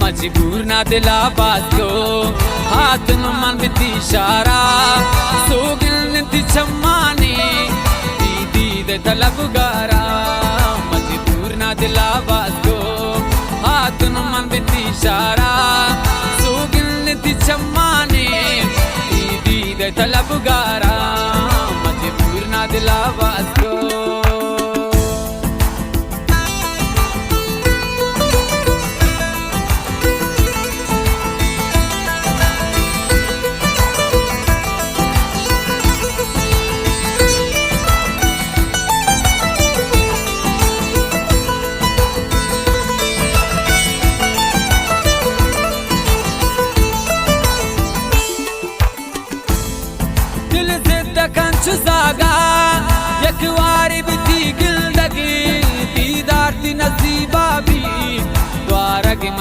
مجبور نہ دلا باز کو، ہاتن من بیتی شارا، سوگن تی چمانی، دیدی دے طلبگارا۔ مجبور نہ دلا باز کو، ہاتن من بیتی شارا، سوگن تی چمانی، دیدی دے طلبگارا۔ مجبور نہ دلا باز کو۔